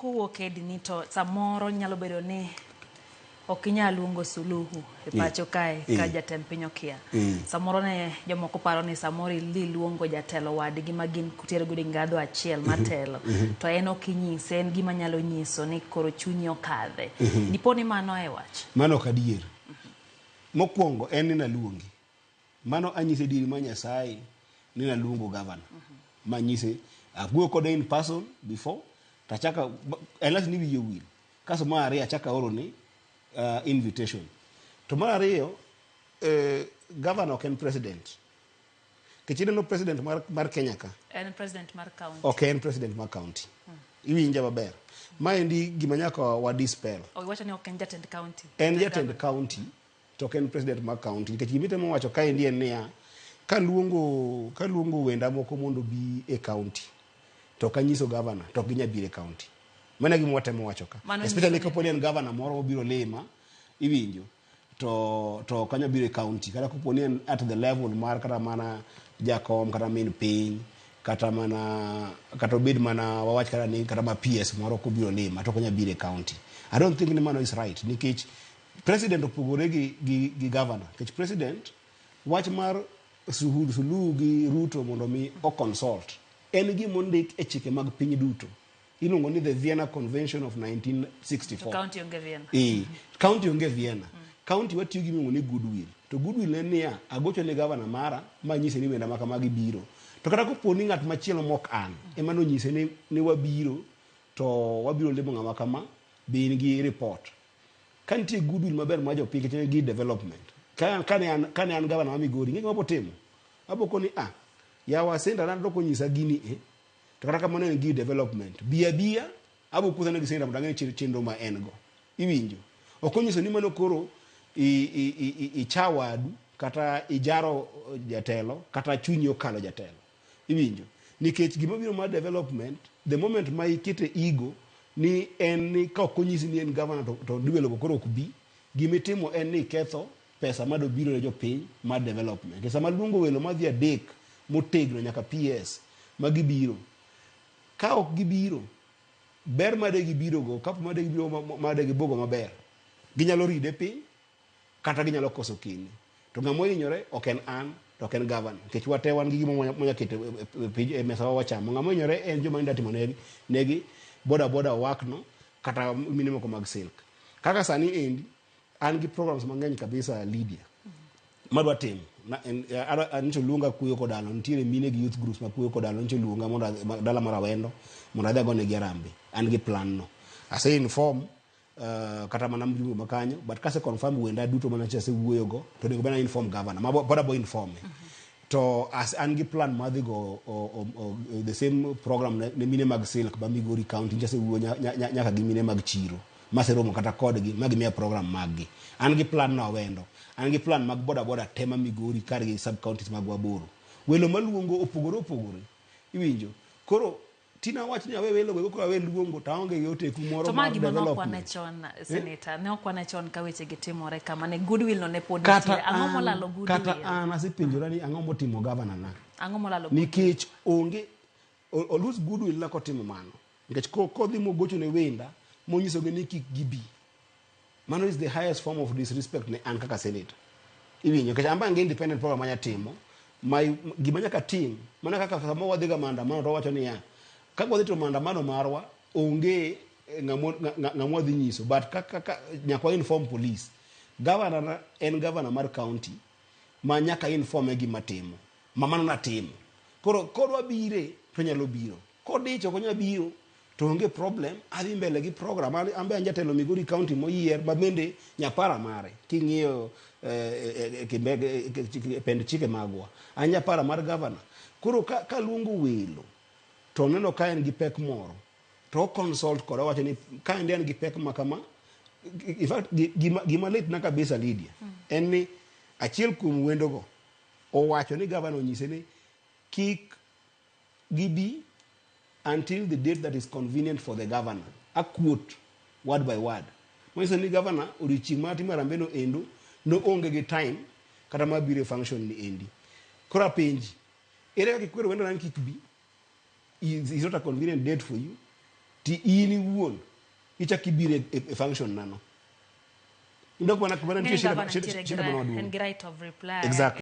Kowuok e dini to samoro nyalo bedo ni ok inyal luongo Suluhu e pacho kae ka jatend piny okia. Samoro ne jomoko paro ni samoro idhi luongo jatelo wadgi ma gin kutero godo ngadho achiel mar telo to en ok inyise, en gima nyalo nyiso ni koro chunyi okadhe. Dipo ni mano e wach? Mano ok adier. Mokwongo en ni naluongi. Mano anyise diri ma Nyasaye ni naluongo gavana. Manyise awuoyo kode in person before to achako unless ni wiye owil. Kasto mar ariyo achako aoro ni invitation. To mar ariyo gavana ok en president. Nikech ineno president mar Kenya ka. En president mar county. Ok en president mar county. Iwinja maber. Maendi gima nyaka wa dispel. Iwacho ni ok en jatend county. En jatend county to ok en president mar county. Nikech gima itemo wacho kaendi en niya, kaluongo wenda moko mondo obi e county to ok anyiso governor to ok ginyal biro e county. Mano e gima watemo wacho ka. Especially kapo ni en governor moro mobiro lima, iwinjo, to ok anyal biro e county. Kata kapo ni en at the level mar kata mana jakom kata min piny kata mana kata obed mana wawach kata ni kata ma PS moro kobiro lima to ok onyal biro e county. I don't think ni mano is right nikech president opogore gi governor. Nikech president wach mar Suluhu gi Ruto mondo mi o consult en gima ondik e chike mag piny duto. Iluongo ni the Vienna Convention of 1964. To county onge Vienna. County onge Vienna. County watiyo gi miluongo ni goodwill. To goodwill en niya, agocho ne governor mara ma anyise ni wenda ma kamagi biro. To kata kopo ni ng'at machielo mok an ema nonyise ni wabiro to wabiro limo ng'ama kama, be in gi report. Ka nitie goodwill maber mar jopiny nikech en gi development. Kane an governor ma Migori, ing'e gima abo timo? Abo koni ah, yawa Senda na dok onyisa gini e, to kata kamano en gi development. Bi abiya, abo kuthana gi Senda mondo ang'e chenro ma en go. Iwinjo? Ok onyiso ni mano koro icha wadu, kata ijaro jatelo, kata chunyi okalo jatelo. Iwinjo? Nikech gima biro mar development, the moment ma ikete ego ni en ni ka ok onyisi ni en governor to developer koro ok bi, gimitimo en ni iketho pesa madobiro ne jopiny mar development. E sama luongo welo madhi adek motegno nyaka PS ma gibiro, ka ok gibiro, ber made gibiro go, kapo made gibiro made gibugo maber, ginyalo ride piny kata ginyalo koso kele. To ng'ama ohinyore ok en an to ok en governor, nikech wate wan gi gima mwanya keto e mesa wa wachamo. Ng'ama ohinyore en joma nda timo negi boda boda owak no kata mine moko mag silk. Kaka sani endi an gi programs mang'eny kabisa Lydia madwa timo. Nyocha oluonga Kuyo Kodalo, nitiere mine gi youth groups ma Kuyo Kodalo, nyocha oluonga mondo dala mar Awendo mondo adhi agonegi harambee. An gi plan no. Ase inform kata mana mjumbe ma kanyo, but kase confirm wenda duto mana asewuoyo go, to onego bed ni inform governor, ma pod abo inform. To as an gi plan mar dhi go the same program ne mine mag silk ba Migori County, nyocha asewuoyo nyaka gi mine mag chiro maseromo kata kodgi ma gimiya program mag gi. An gi plan no Awendo, an gi plan mag boda boda te ma Migori kar gi sub counties mag Waboro. Welo maluongo opogore opogore. Iwinjo? Koro tina wach ni awe welo go koro awe luongo to aonge gi oteku moro To ma mar gima ne okwane chon, Senator, ne okwane chon ka weche gi timore kama ne goodwill no ne pod nitie. Ang'o molalo goodwill? Kata an asepenjora ni ang'o motimo governor na. Ang'o molalo goodwill? Nikech onge o lose goodwill na kotimo mano. Nikech kodhi mogocho ne wenda monyisogi ni kik gibi. Mano is the highest form of disrespect ne an kaka senator. Iwinjo? Nikech an be an gi independent program manya timo. Ma gima nyaka tim, mana kaka sama wadhi ga maandamano to wawacho niya, ka wadhi to maandamano marwa onge ng'ama wadhi nyiso, but ka nyaka wa inform police. Governor na en governor mar county ma nyaka inform e gima timo. Ma mano natimo. Koro kodwa bire to nyalo biro. Kodich ok onyal biro to onge problem, adhi mbele gi program. An be an jatelo Migori County moyier ma bende nyapara mare king'iyo pend chike magwa. An nyapara mar governor. Koro ka luongo welo to oneno ka en gi pek moro to o consult koda owacho ni kaendi an gi pek ma kama. In fact gima litna kabisa Lydia en ni achiel kuom wendogo owacho ni governor onyise ni kik gibi until the date that is convenient for the governor. A quote word by word. Manyiso ni governor odiochieng' ma timo harambee no endo no onge gi time kata mar biro e function ni endi. Koro apenji, ere kaka ikwero wendo ni kik bi? Is not a convenient date for you. Ti in iwuon ichak ibiro e, e, e function nano. Indok mana mana nitie Ng'eni shida gavana shida nitiere gi shida mana en maduong'. gi right of reply. Exactly.